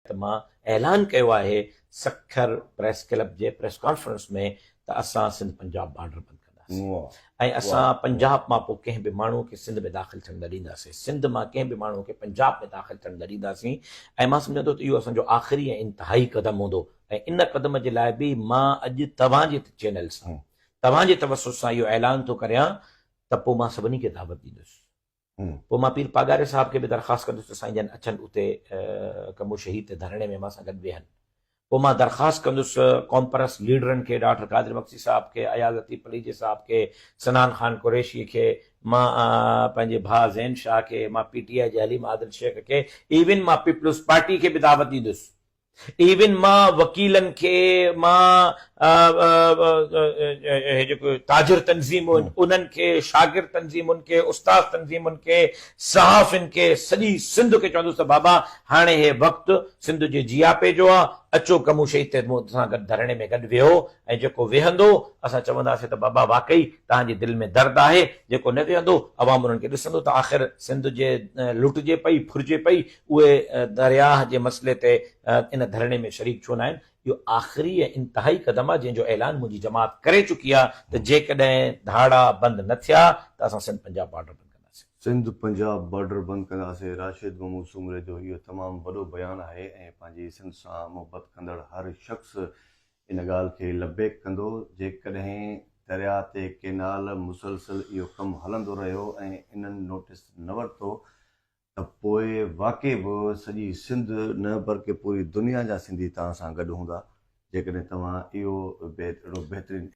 ته مان اعلان ڪيو آهي سکر پريس ڪلب جي پريس ڪانفرنس ۾ ته اسان سنڌ پنجاب بارڊر بند ڪنداسين ۽ اسان پنجاب مان پوء ڪنهن به ماڻهو کي سنڌ ۾ داخل ٿيڻ نه ڏينداسين، سنڌ مان ڪنهن به ماڻهو کي پنجاب ۾ داخل ٿيڻ نه ڏينداسين ۽ مان سمجهان ٿو ته اهو اسان جو آخري ۽ انتهائي قدم هوندو ۽ ان قدم جي لاء به مان اڄ توهان جي چينل سان توهان جي توسط سان اهو اعلان ٿو ڪريان ته پوء مان سڀني کي دعوت ڏيندس. پوء مان پير پاڳاري صاحب کي به درخواست ڪندس ته سائين جن اچن اتي ڪمو شهيد تي ڌرڻي ۾ مان سان گڏ ويهن. پوء مان درخواست ڪندس قومپرست ليڊرن کي ڊاڪٽر قادر مگسي صاحب کي، اياز لطيف پليجي صاحب کي، صنعان خان قريشي کي، مان پنهنجي ڀاء زين شاهه کي، مان پي ٽي آء جي حليم عادل شيخ کي، ايون مان پيپلز پارٽي کي به دعوت ڏيندس. ايون مان وڪيلن کي، مان هي جيڪو تاجر تنظيمون آهن انهن کي، شاگرد تنظيمن کي، استاد تنظيمن کي، صحافين کي، سڄي سنڌ کي چوندس ته بابا هاڻي هي وقت سنڌ جي جياپي جو آ، اچو ڪمون شهيد تي مون سان گڏ ڌرڻي ۾ گڏ ويهو ۽ جيڪو ويهندو اسان چونداسين ته بابا واقعي توهان جي دل ۾ درد آهي، جيڪو نه ويهندو عوام انهن کي ڏسندو ته آخر سنڌ جي لٽجي پئي، ڦرجي پئي، اهي درياهه جي مسئلي تي ان ڌرڻي ۾ شريڪ ڇو ناهن؟ اهو آخري ۽ انتهائي قدم آهي جنهن جو اعلان منهنجي جماعت ڪري چڪي آهي ته جيڪڏهن ڌاڙا بند نه ٿيا ته اسان سنڌ پنجاب بارڊر بند ڪنداسين. سنڌ پنجاب بارڊر بند ڪنداسين، راشد محمود سومري جو اهو تمام وڏو بيان آهي ۽ پنهنجي سنڌ سان محبت ڪندڙ هر شخص ان ڳالهه کي لبيڪ ڪندو، جيڪڏهن درياء تي ڪينال مسلسل اهو ڪم هلندو رهيو ۽ انهن نوٽيس نه ورتو ته پوء واقعي به سڄي سنڌ نه بلڪه پوري دنيا جا سنڌي توهان سان گڏ هوندا جيڪڏهن توهان اهو بيت اهڙو بهترين.